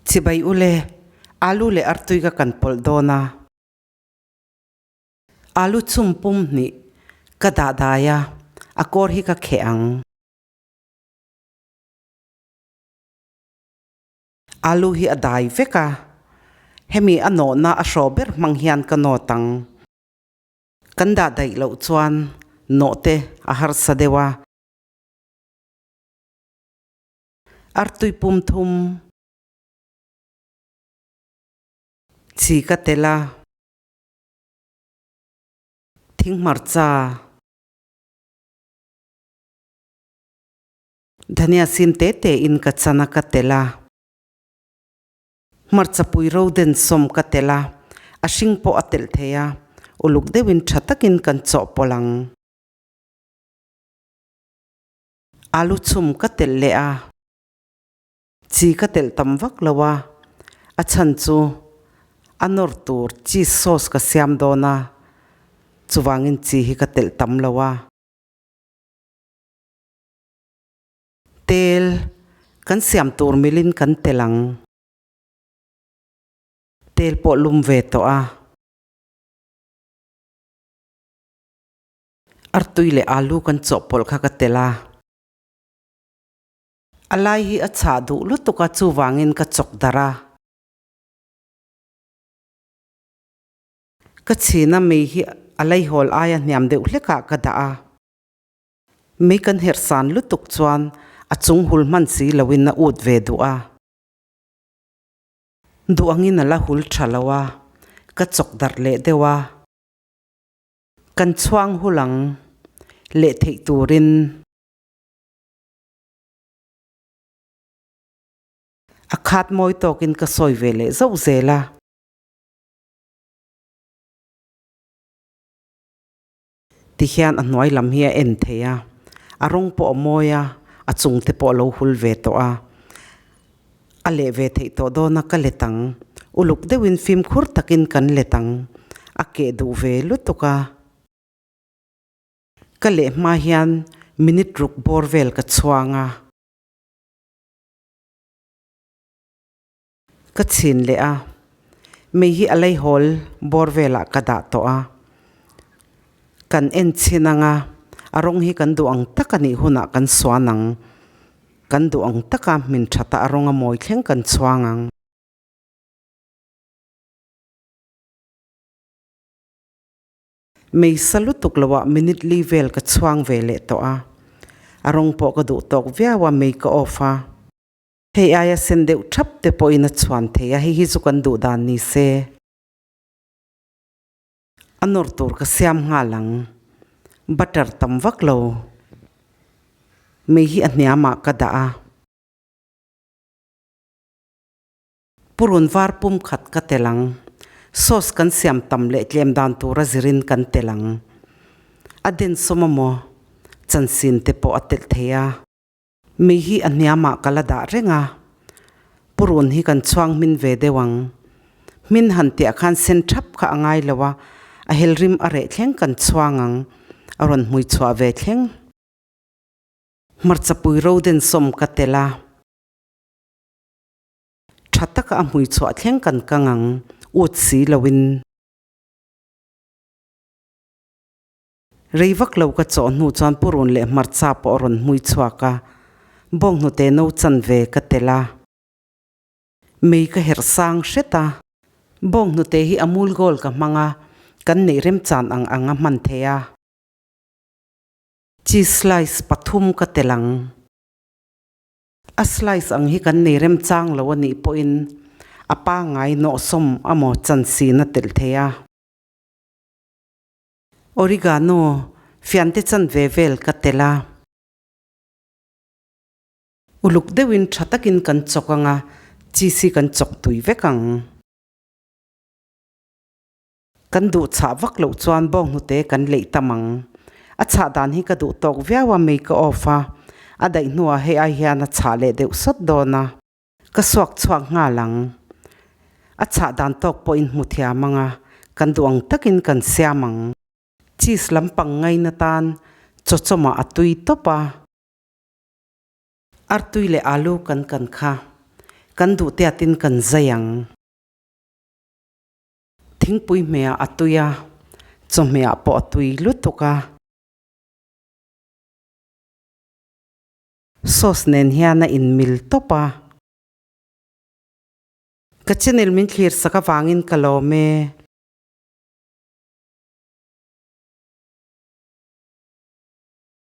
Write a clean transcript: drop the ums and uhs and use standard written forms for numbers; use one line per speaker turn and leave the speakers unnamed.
Chibai ule, alu leh artui ka kan pawlh dawn a. Alu chhum pum hnih ka dah dai a, a kawr hi ka kheh ang. Alu hi a dai vek a, hemi a nawhna a hraw ber hmang hian ka nawt ang. Kan dah daih loh chuan nawh te a harsa deuh a. Artui pum thum chi ka tel a, thing hmarcha. Dhania sim te te in ka chan a ka tel a, hmarcha pui ro den sawm ka tel a, a hring pawh a telh thei a, uluk deuhin tha takin kan chawhpawlh ang. Alu chhum ka telh leh a, chi ka telh tam vak lo a, a chhan chu a nawr tur cheese sauce ka siam dawn a, chuvangin chi hi ka telh tam lo a. Tel kan siam tur milin kan tel ang. Tel pawh lum ve tawh a. Artui leh alu kan chawhpawlh kha ka tel a. A lai hi a chhah duh lutuk a chuvangin ka chawk darh a. Ka chhina mei hi a leihawl aia hniam deuh hlekah ka dah a. Mei kan herh san lutuk chuan a chung hul hman si loin a ut ve duh a. Duh angin a la hul tha lo a, ka chawk darh leh deuh a. Kan chhuang hul ang leh theih turin. A khat mawi tawkin ka sawi ve leh zauh zel a. Tihian a hnuai lam hi a en thei a, a rawng pawh a mawi a, a chung te pawh a lo hul ve tawh a, a leh ve theih tawh dawn a ka let ang, uluk deuhin fimkhur takin kan let ang, a keh duh ve lutuk a. Ka leh hma hian minute ruk bawr vel ka chhuang a. Ka chhin leh a, mei hi a leihawl bawr velah ka dah tawh a, kan en chhin ang a, a rawng hi kan duh ang tak a nih hunah kan suan ang, kan duh ang taka hmin thata a rawng a mawi thleng kan chhuang ang. Mei sa lutuk loah minute li vel ka chhuang ve leh tawh a, a rawng pawh ka duh tawk viau a, mei ka off a. Hei aia sen deuh thap te pawhin a chhuan thei a, hei hi chu kan duh dan ni se. A nawr tur ka siam nghal ang. Butter tam vak lo. Mei hi a hniamah ka dah a. Purun var pum khat ka tel ang. Sauce kan siam tam leh tlem dan tura zirin kan tel ang. A densawm amaw chansin te pawh a telh thei a. Mei hi a hniamah ka la dah reng a, purun hi kan chhuang hmin ve deuh ang. Hmin han tiah khan sen thap kha a ngai lo a, a helrim a reh thleng kan chhuang ang, a rawn hmui chhuah ve thleng. Hmarcha pui ro den sawm ka tel a, tha taka a hmui chhuah thleng kan kang ang, ut si loin. Rei vak lo ka chawh hnu chuan purun leh hmarcha pawh a rawn hmui chhuak a, bawnghnute no chanve ka tel a. Mei ka herh sang hret a, bawnghnute hi amul goal ka hmang a, kan neih remchan ang ang a hman thei a. Cheese slice pathum ka tel ang. A slice ang hi kan nei remchang lo a nih pawhin a pangngai nawhsawm amaw chansin a telh thei a. Oregano, fiante chanve vel ka tel a. Uluk deuhin tha takin kan chawk ang a, cheese hi kan chawk tui vek ang. Kan duh chhah vak loh chuan bawnghnute kan leih tam ang. A chhah dan hi ka duh tawk viau a, mei ka off a, a daih hnuah hei ai hian a chhah leh deuh sawt dawn a. Ka suak chhuak nghal ang. A chhah dan tawk pawhin hmu thiam ang a, kan duh ang takin kan siam ang. Cheese lampang ngaina tan chaw chawmah a tui tawp a. Artui leh alu kan kan kha. Kan duh tiatin kan zai ang. Thingpui hmehah a tui a, chawhmehah pawh a tui lutuk a. Sauce nen hian a inmil tawp a. Ka channel min thlir sak avangin ka lawm e.